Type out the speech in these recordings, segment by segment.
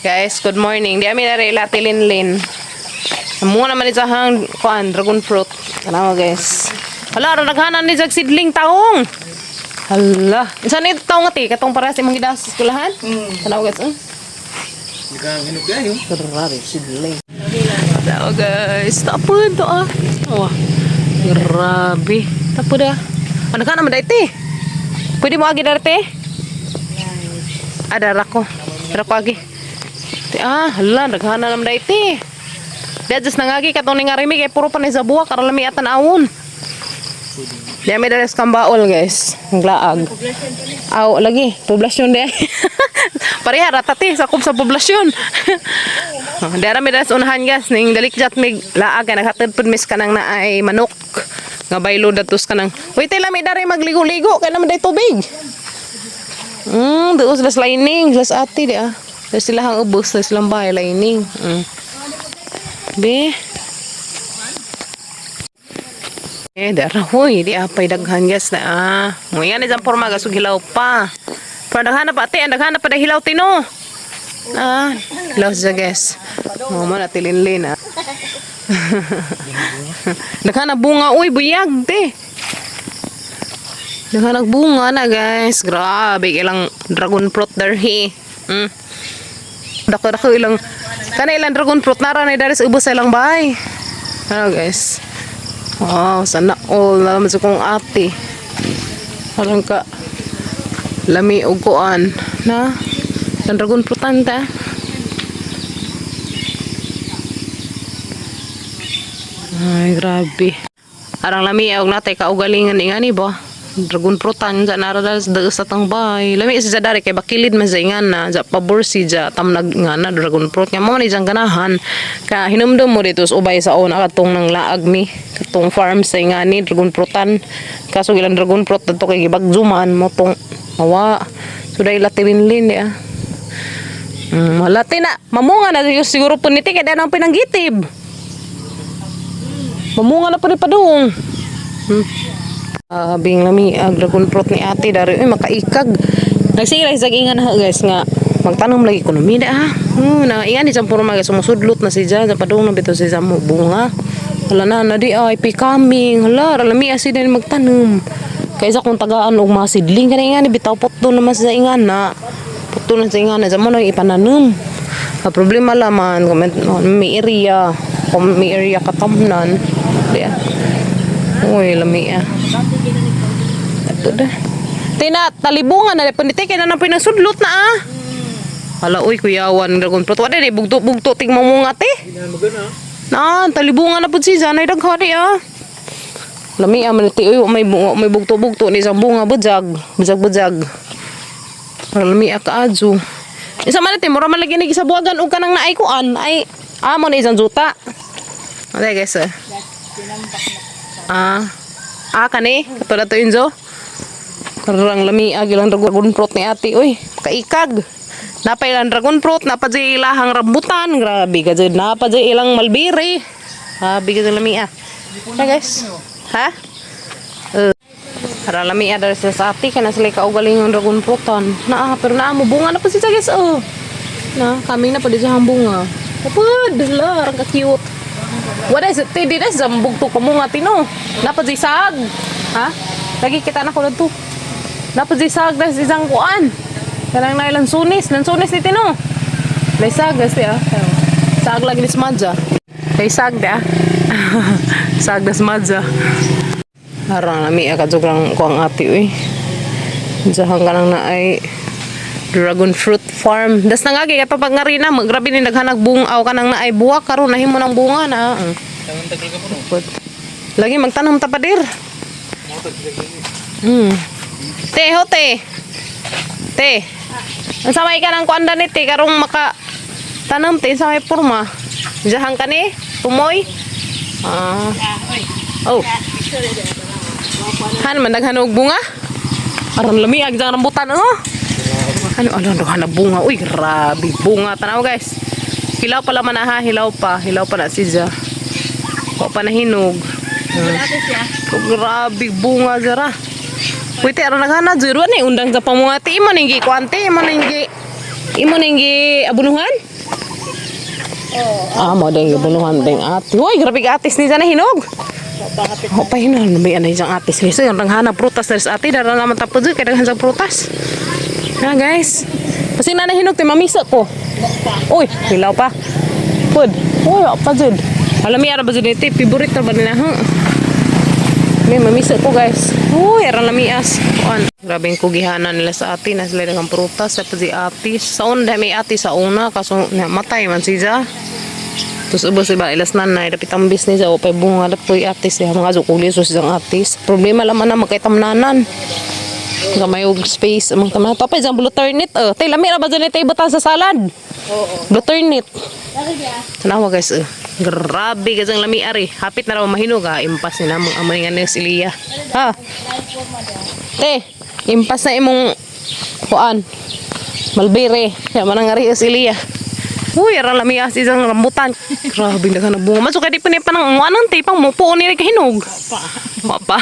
Guys, good morning. Di ami na ila tilinlin. Amo naman ni hang kuan dragon fruit. Tanawa, guys. Hala, ra naghanan ni jag sidling taong. Hala. Isa ni taong nga ti katong para sa imong gidas sa eskwelahan? Tanawa, guys. Oh. Nagkahinok kayo. Grabe sidling. Tanawa, guys. Tapod to ah. Oh. Grabe. Tapod ah. Ano ka naman dai ti? Pwede mo agi darte? Ah, dara ko. Dara ko agi. Ti ah, hala, naghana naman dai ti. Di just nangagi katong ni nga rimi kay puro pa ni sa buwak karon lami atan awon. Di ami dara sa kambaol, guys. Ang laag. Aw lagi, poblasyon di. Pareha ra ta ti sakop sa poblasyon. Di ara mi dara sa unahan, guys, ning dalikjat mig laag kay naghatod pud mis kanang naay manok. Nga baylo datos kanang. Uy, tay lami dara magligo-ligo kay naman day tubig. Doon sila sa lining, sila sa ate di ah. Sila sila hang ubos, sila silang bahay lining. Be. Eh, dara huy, di apay daghan, guys, na ah. Nguyan ni porma gasug hilaw pa. Pero daghan na pa ate, ang daghan na pa da hilaw tino. Ah, hilaw siya, guys. Oh, mo na tilinlin ah. Daghan na bunga, uy, buyag te. Daghan nag bunga na, guys. Grabe ilang dragon fruit darhi. Dako dako ilang kana ilang dragon fruit nara na dari sa ubos sa ilang bahay. Ano, guys? Wow, sana all na naman sa kong ate. Walang ka lami og kuan na ang dragon fruit anta. Ay, grabe. Arang lami og natay kaugalingan ingani ba? Dragon fruitan sa nara sa sa tang bay. Lami sa dari kay bakilid man sa ingana, sa pabor si ja tamnag nga na dragon fruit nga mo ni jang ganahan. Ka hinumdum mo dito sa ubay sa una katong nang laag mi katong farm sa ingani dragon fruitan. Kaso ilang dragon fruit adto kay gibagjuman mo tong mawa. So dahil latirinlin di ah. Malati na. Mamunga na siguro po niti kay ang pinanggitib. Mamunga na po ni padung. Ah, bing lami ang dragon fruit ni ate dari uy makaikag. Nagsige lang sa ingan ha, guys, nga magtanom lagi ko numida ah. Na ingan ni puro mga sumusudlot na si Jan sa padung na bitaw si mo bunga. Hala na na di ay pikaming. Hala, lami asi din magtanom. Kaysa kung tagaan og mga sidling kani ingan bitaw putdo naman sa ingan na. Putdo na sa ingan na sa mo na ipananom. Ang problema laman kung may area, kung may area katamnan. Di ah. Uy, lami ah. Ito na. Tina, talibungan na. Punite, kaya na nang pinasudlot na ah. Hala, uy, kuyawan, dragon fruit. Wala, di, bugto-bugto, tingmo mo nga, te. Na, talibungan na po si Zanay daghari ah. Lami ah, maniti, uy, may, may bugto-bugto ni isang bunga, bujag. Bujag-bujag. Para lami ah, kaadyo. Isa man natin, mura man lagi ni sa buwagan, ug kanang naay kuan, ay, amo na isang juta. Okay, guys, ah. Ah, ah, kani, katulad to Inzo. Karang lami ag ilang dragon fruit ni ate, uy, kaikag. Napa ilang dragon fruit, napa jay ilahang rambutan, grabe ka jud, napa jay ilang malbiri. Grabe ka jud lami ah. Hi, guys. Ha? Para lami ah dahil sa ate kana sila kaugaling yung dragon fruitan. Na ah, pero naa mo bunga na pa siya, guys, oh. Na, kaming na pa di siya ang bunga. Kapad, la, arang ka cute. Wala sa ti di na sa bugto ko mo nga tino. Napa jay sag. Ha? Lagi kita na ko na to. Napa jay sag na sa isang kuan. Kanang na ilang sunis, lansunis ni tino. May sag guys ah. Sag lagi ni smadja. Kay sag da. Sag na smadja. Harang nami ka lang ko ang ate uy. Diyan ka lang na ay dragon fruit farm. Das na nga kay kapag nga rin na, grabe ni naghanag bungaw ka nang naay buwak karon nahimo ng bunga na. Lagi magtanom ta padir. Te, ho te. Te. Ang samay ka ng kuan ni te karong maka tanom te sa may porma. Diyan ka ni tumoy. Ah. Oh. Han man daghan og bunga. Aron lami ag dyan rambutan oh. Ano ano ano na bunga. Uy, grabe bunga tanaw, guys. Hilaw pa laman na ha, hilaw pa, hilaw pa na siya. Wa pa na hinog. Oh, grabe bunga zara. Wait, aron naghana jud ni undang sa pamunga ti mo ning gi kuante mo ning gi. Imo nang gi abunuhan? Ah, mo ding gibunuhan ding ate. Uy, grabe ka atis ni sana hinog. Oh, pa hinog may anay isang atis guys. Ang ranghana prutas diri sa ate dara naman tapos kay daghan sa prutas. Ha guys. Kasi na hinog te mamisa ko. Uy, hilaw pa. Pud. Uy, wa pa jud. Alam mi ara ba jud ni te favorite ra ba nila ha? May mamisa ko guys. Uy, ara lamias. Kuan. Grabe yung kugihanan nila sa atin. Na sila daghang prutas. Sa si ati. Sa una, may ati sa una. Kaso namatay man siya. Tapos ubos iba ilas nanay. Dapit ang business. O pay bunga. Dapit atis siya. Mga zukuli. So siyang atis. Problema laman na magkaitamnanan. Gamay og space among tamnan. Tapos isang blue turnip. Eh, tay lami ra ba dyan ito ibutang sa salad? Oo. Blue turnip. Tanawa guys, eh. Grabe guys ang lami ari. Hapit na raw mahinog ha. Impas ni namong amay nga ni si Lia. Ha? Te, impas na imong kuan. Malbere. Ya manang ari si Lia. Uy, ara lami as isang rambutan. Grabe na ka na bunga. Masuk kay di pa ni panang anon te pang mupo ni kahinog. Wa pa.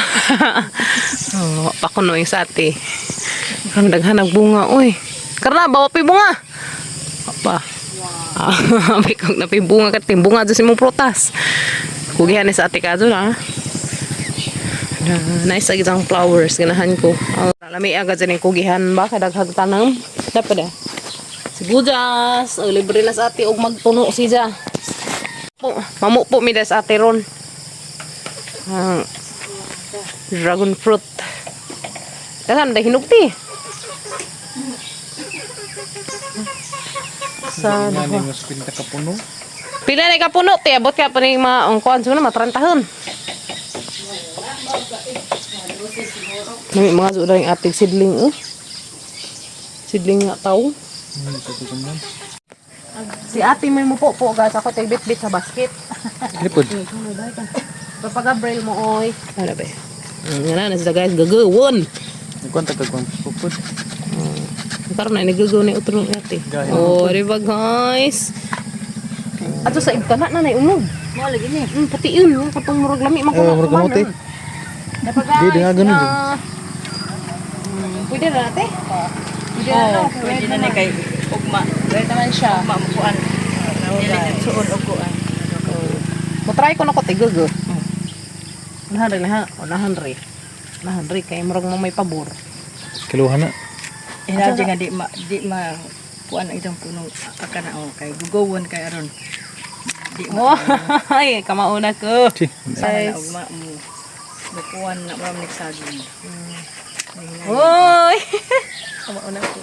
Oh, wa pa kuno yung sa ate. Ang daghan ang bunga, uy. Karna bawa pa bunga. Wa pa. Ah, may kang napibunga ka timbunga dyan sa imong prutas. Kugihan ni sa ate ka dyan, ha. Nice agad ang flowers ganahan ko. Oh, lami agad dyan yung kugihan ba kadaghag tanam. Dapat eh. Sibuyas, oh, libre na sa ate og magtuno siya. Po, mamu po mi sa ate ron. Ang dragon fruit. Daghan da hinugti. Sa Nga ni mas pinta ka puno. Pila na ka puno te abot ka pa ning mga ang kuan siguro matrantahon. Nami mga suda yung ating sidling eh. Sidling nga tao. Si ate may mupo po guys ako tay bit-bit sa basket. Lipod. Papa Gabriel mo oy. Ano ba? Nga na sila guys gagawon. Nagkwanta ka kung pupod. Karon na nagagaw ni utro ni ate. Gaya. Oh, di ba guys? Ato sa ibkana na nay umog. Mo lagi ni. Puti yun, yung katong murag lami man Eh, murag kamote. Dapat guys. Di, di nga ganun, Pwede na ate? Pwede na no? Pwede na ni kay ugma. Pwede naman siya. Ugma mo kuan. Dili na suod og kuan. Mutry ko na ko tigog. Oh. Unahan rin ha. Unahan rin. Unahan rin. Kaya murag mo may pabor. Kiluhan na. Hinadya nga di ma kuan ang itong punong aka na oh kay gugowon kay aron. Di ma Oh, ay, kamauna ko. Chi. sana na ugma mo. Mukuan na mo nagsaging. Oy! Kamauna ko.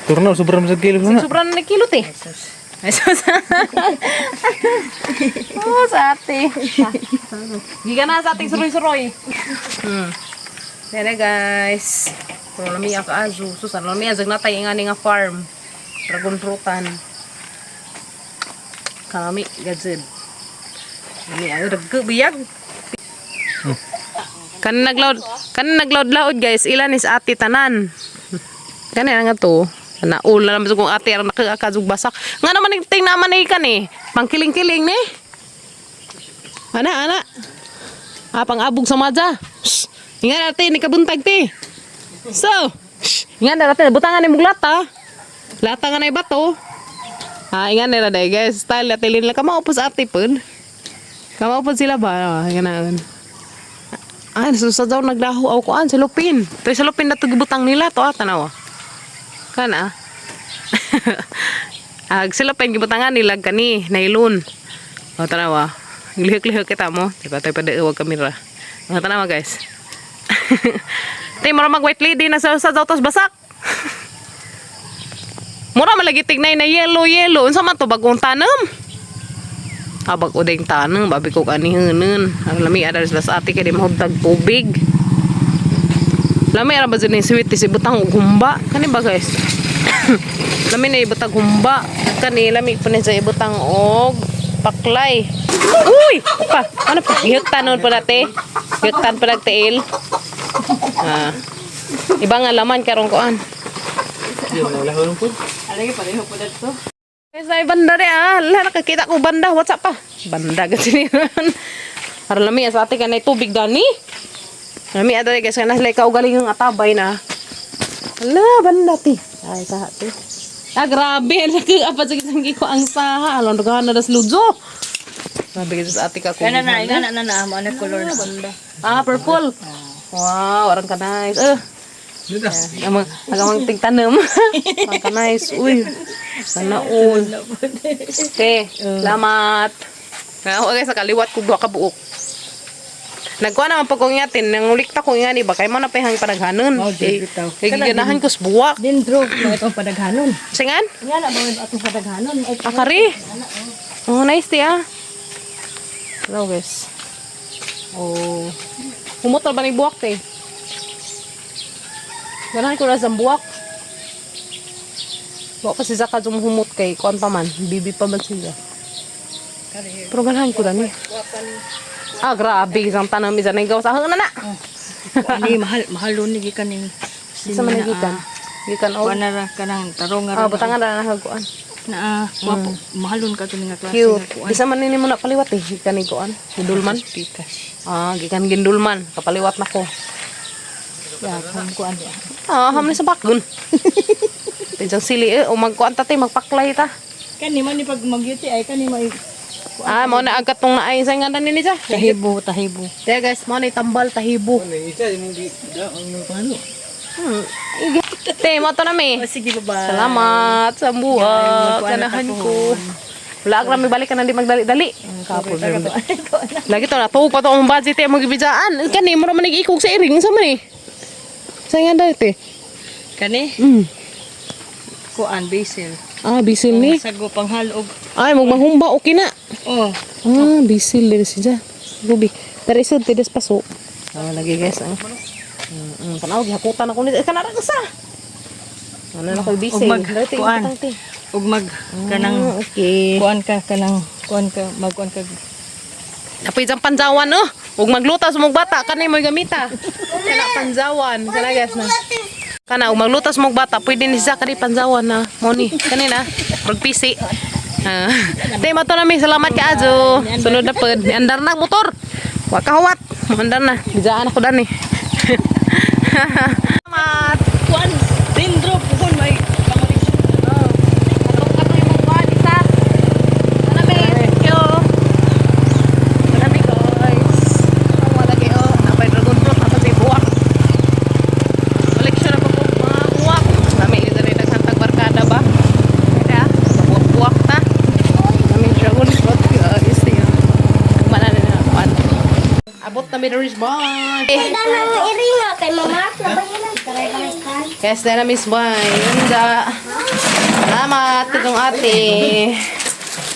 Turno sobrang sa kilo na. Sobrang na kilot eh. Jesus. Jesus. Oh, sa ate. Giga na sa ating suroy-suroy. Dere guys. Pero lami ang kaazu. Susan, lami ang natay nga nga farm. Dragon fruitan. Kami, gadzid. Lami ang dagko biyag. Kan naglaud-laud guys, ilan is ate tanan. Kani nga to. Naula naman kung ate aron nakakazug basak. Nga naman ting naman ni kan eh. Pangkiling-kiling ni. Ana ana. Ah, pang-abog sa madya. Shh. Ingat ate, ni kabuntag te. So, shh. Ingat na ate, butangan ni mong lata. Lata nga na bato. Ah, ingat nila day guys. Style ate lin lang kamao po sa ate pud. Kamao po sila ba? Ah, ingat na. Ah, susa daw nagdaho aw kuan sa lupin. To sa lupin na to gibutang nila to ah, tanawa. Kana. Ag sila pa gibutangan nila kani nailon. O tanawa. Lihok-lihok kita mo. Di ba tayo pa wag kamera. Mga tanawa guys. Tay mura mag white lady na sa daw tos basak. Mura man lagi tignay na yellow yellow. Unsa man to bagong tanom? Ah, bag-o ding tanom, babi ko kanihunon. Ang lami ada sila sa ate kay di mahubtag tubig. Lami ara ba dyan yung sweet si butang og humba. Kani ba guys? Lami na ibutang humba. Kani lami po na siya ibutang og paklay. Uy! Pa, ano pa? Gihuktan nun po nate. Gihuktan po nagtiil. Ah. Iba nga laman karon koan. Wala po. Alagi pareho po dadto. Guys, ay banda rin ah. Ala, nakakita ko banda. What's up pa? Banda kasi niyan. Para lami sa ate ka na tubig gani. Lami adre guys, kana sila kaugaling yung atabay na. Ala, banda ti. Ay, saha te. Ah, grabe. Apa sa kitang ko ang saha. Alon ka na das ludzo. Grabe ka sa ate ka ko. Kana na, kana na na, mo na color na. Ah, purple. Wow, arang ka nice. Eh. Amang agamang tigtanom. Arang ka nice. Uy. Sana all. Okay, salamat. Na okay sa kaliwat ko duha ka buok. Nagkuha naman pag kong yatin, nangulikta ko nga ni ba, kay mo na pahang panaghanon. Oh, Eh, di bitaw. kay giganahan ko sa buwak. Dendro, mga itong padaghanon. Singan? Nga na ba atong padaghanon? Ay, Akari. Oh, nice di ah. Hello guys. Oh. Humot na ba ni buwak te? Ganahan ko na sa buwak. Wa pa si Zaka humot kay kuan pa man, bibi pa man siya. Pero ganahan ko dani. Ah, grabe isang tanam isa na gawas. Ah, na na. Ani mahal mahalon ni gikan ning Sa man gikan. Gikan oh. Kuan na ra kanang tarong nga Ah, ra. butangan na nahaguan. Na ah, wapo, mahalon ka to nga klase Cute. nga kuan. Bisa man nini mo na paliwat eh. Gikan ni kuan. Gindulman. Pikas. Ah, gikan gindulman. Kapaliwat na ko. Ya, kan kuan ya. Ah, hamni sa bakgon. Pinsang sili eh, o magkuan ta te, magpaklay ta. Kani man ni pag magyuti ay kani may Ah, mao na agad tong naay sa nga nini siya. tahibo tahibo. Te guys, mao na tambal tahibo. Ano isa imong gi da ang pano. Ige. Te, mo to na mi. Oh, sige, bye. Salamat sa buwak. Ganahan ko. Wala ka balik ka na di magdali-dali. Kapo. Lagi to na tuog pa to ang budget te mo gibidaan. Kani mo ra man ikog sa iring sa man eh. Sa nga dali te. Kani kuan basil. Ah, bisil ni. Sago panghalog. Ay, magmahumba okay na. Oh, Ah, bisil din siya. Gubi. Pero isod tidas paso. Ah, lagi guys. Ah. Tanaw gihakutan ako ni. Eh, kanara ka sa. Ano na ko bisil. Ug mag- Dali, te, kuan. itang, te. ug mag kanang Ah, okay. kuan ka kanang kuan ka magkuan ka. Napoy dyan panjawan oh. Ug maglutas mong bata kani mo'y gamita. Kana panjawan, kana guys na. Kana ug maglutas mong bata pwede ni siya kani panjawan na. Mo ni kani na. Pagpisi. Ah. Te mato na mi salamat ka ajo. Sunod na pod. Andar na motor. Wa ka huwat. Andar na. Bijaan ako dani. Salamat. Kuan dendro puhon may pangalik. Katong katong imong kuan isa. Sana mi. Thank you. Sana mi guys. Ang wala kayo. Napay dragon fruit nasa sa buwak. Collection na po po mga buwak. Nami ito rin naghantag barkada ba? Kaya, sa buwak-buwak ta. Nami dragon fruit guys. Mana na na kuan. Abot na mi the rich boy. Danang iringa kay mama. Yes, na Miss Boy. Yunda. Salamat itong ate.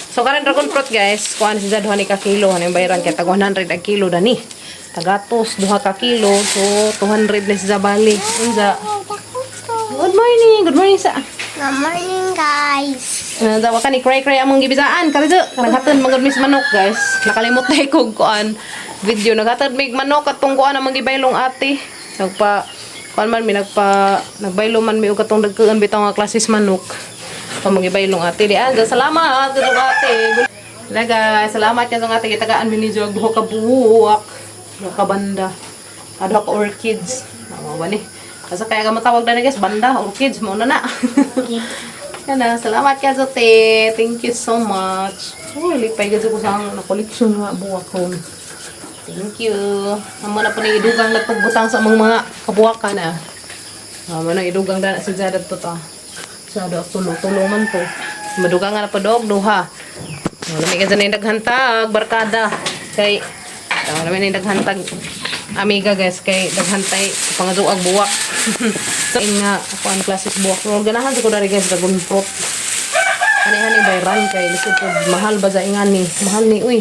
So karon dragon fruit guys, kuan si duha ni ka kilo, ano yung bayaran kay tag 100 ang kilo dani. Tagatos duha ka kilo, so 200 na si Zabali. Unsa? Good morning, good morning sa. Good morning, guys. Nadawa ka ni cry cry among gibisaan karijo. Naghatod magud mis manok guys. Nakalimot na ko kuan video naghatod mig manok atong kuan among gibaylong ate. Nagpa kuan man mi nagpa nagbaylo man mi og katong dagkuan bitaw nga klases manok. Pa magibaylong ate di ah, salamat katong ate. Wala guys, salamat katong ate gitagaan mi ni Jog duha ka buwak, duha ka banda. Ah, duha ka orchids. Mao ba ni? Asa kaya ka matawag na guys, banda, orchids, mao na na. Yan na, salamat ka Zote. Thank you so much. Uy, lipay kasi ko sa ang na-collection nga buwak ko. Thank you. Amo na po ni idugang nagpagbutang sa among mga kabuwakan ah. Amo na idugang na si Jada to ta. Sa do tulo tulo man to. Madugang nga na po dog duha. Wala may kasi na daghantag barkada kay wala may daghantag amiga guys kay daghantay pangaduag buwak. So, in nga ako ang klases buwak. Pero ganahan sa ko dari guys dragon fruit. Ani hani bayran kay lisod po mahal ba sa ingani? Mahal ni uy.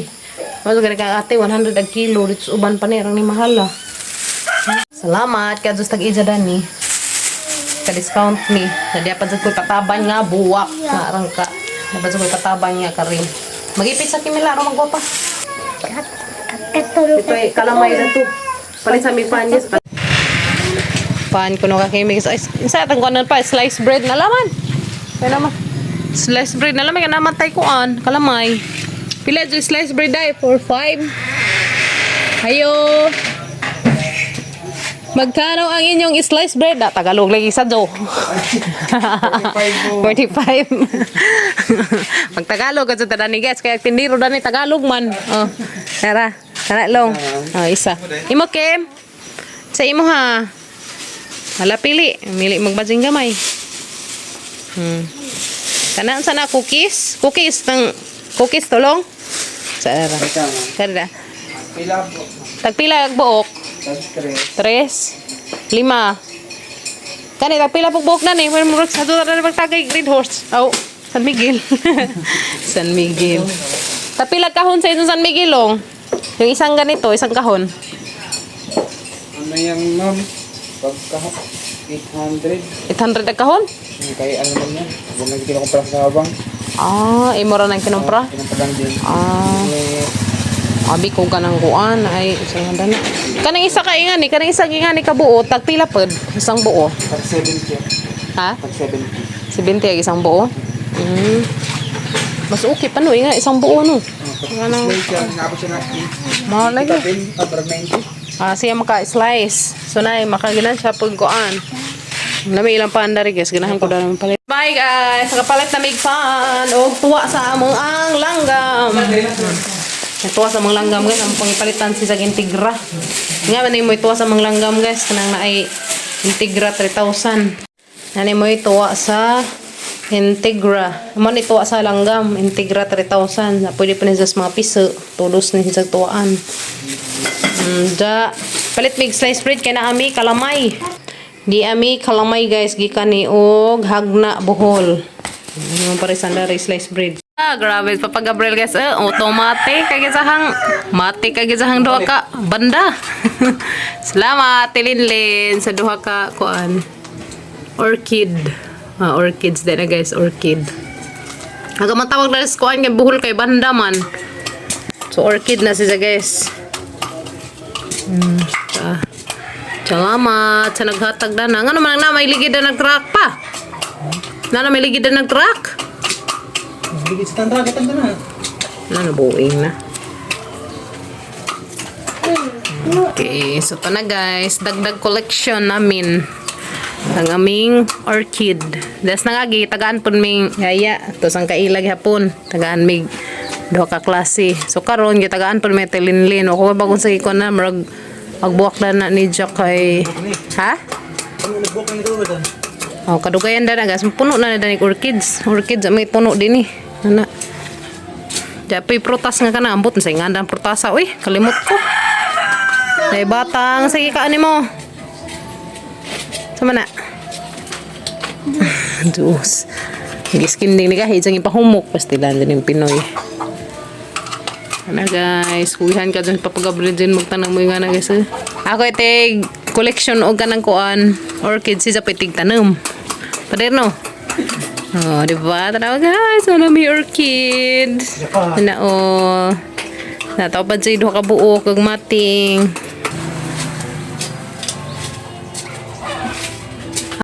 Mas gani ka ate 100 ang kilo dito sa uban pa ni rang ni mahal ah. Salamat ka Diyos tag-ija dani. Ka-discount ni. Nadya pa jud ko'y pataban nga buwak nga arang ka. Nadya pa jud ko'y pataban nga karing. Mag-ipit sa kimila aron magwapa. Katulog. Ito ay kalamay na to. Palit sa mi panyas. Pan kuno ka kay mix. Ay, sa atang kuanan pa slice bread na laman. Kaya naman. Slice bread na laman kaya namatay kuan kalamay. Pila jud slice bread ay 4 5. Hayo. Magkano ang inyong slice bread? Ah, Tagalog lagi sa Jo. 45. Pag Tagalog ka sa tanan ni guys, kaya tindiro dani Tagalog man. Oh. Tara, tara long. Oh, isa. Imo Kim. Sa imo ha. Hala pili, mili magbajing gamay. Kana sana cookies? Cookies nang cookies tulong. Sa ara. Tara. Pila po. Tagpila ang buok? Tag tres. Tres. Lima. Kani, tagpila pong buok na ni. Wala mo sa doon na magtagay Green Horse. Oh, San Miguel. San Miguel. Tagpila kahon sa isang San Miguel, oh. Yung isang ganito, isang kahon. Ano yung ma'am? Pagka 800. 800 ang kahon? Yung kay ano man yan. Huwag na kinukumpra sa habang. Ah, imo ra nang kinumpra? Kinumpra lang din. Ah. Eh, Abi ko kanang kuan ay isang handa na. Kanang isa ka ingani, kanang isa ingani ka buo, tagpila pod, isang buo. Tag 70. Ha? Tag 70. 70 ang isang buo. Mas okay pa no, inga isang buo no. Ano? Slice yan. Naabot siya ng Mahal lagi. 80. Ah, parang 90. Ah, siya maka-slice. So na makaganan siya pag kuan. Lami ilang panda rin guys, ganahan ko daw naman palit. Bye guys, nakapalit na mig pan og tuwa sa among ang langgam. Tuwa sa among langgam guys, ang pangipalitan si sa Integra. Nga man mo tuwa sa among langgam guys, kanang naay Integra 3000. Nani mo tuwa sa Integra. Mo ni tuwa sa langgam, Integra 3000. Na pwede pa ni sa mga piso, tulos ni sa tuwaan. Da palit mig slice bread kay na ami kalamay. Di ami kalamay guys gikan ni og Hagna Bohol. Ano pare sandari slice bread. Ah, grabe Papa Gabriel guys. Eh, automatic kay gisahang mati kay gisahang duha ka banda. Salamat Tilinlin sa duha ka kuan. Orchid. Ah, orchids din na guys, orchid. Aga man tawag na sa kuan kay buhol kay banda man. So orchid na siya guys. Ah. Salamat sa naghatag na. Ngano man ang na may ligid na nag-truck pa. Na may ligid na nag-truck. Bigit sa tandra, katanda na. Na nabuing na. Okay, so ito na guys, dagdag collection namin ang aming orchid. Des na nga, tagaan po ming yaya. Tapos ang kailag hapon, tagaan mig duha ka klase. So karon gitagaan po may tilinlin. O kung bagong sige ko na, murag magbuwak na na ni Jack kay... Ha? Ano nagbuka nito ba? Oh, kadugayan na guys. Puno na na ni orchids. Orchids may puno din eh. Ana. Japay prutas nga kana ambot sa ngandang prutasa uy, kalimot ko. Day batang sige ka ani mo. Sama na. Diyos. Giskin din ni kahit isang ipahumok pastilan din yung Pinoy. Ano guys, kuwihan ka dyan papagabriel dyan magtanong mo yung nga na guys. Eh. Ako itig collection og kanang kuan orchids siya pitig tanom. Paderno. Oh, di ba? Tanaw guys, ano may orchids. Ana oh. Nataw pa dyan duha ka buok kag mating.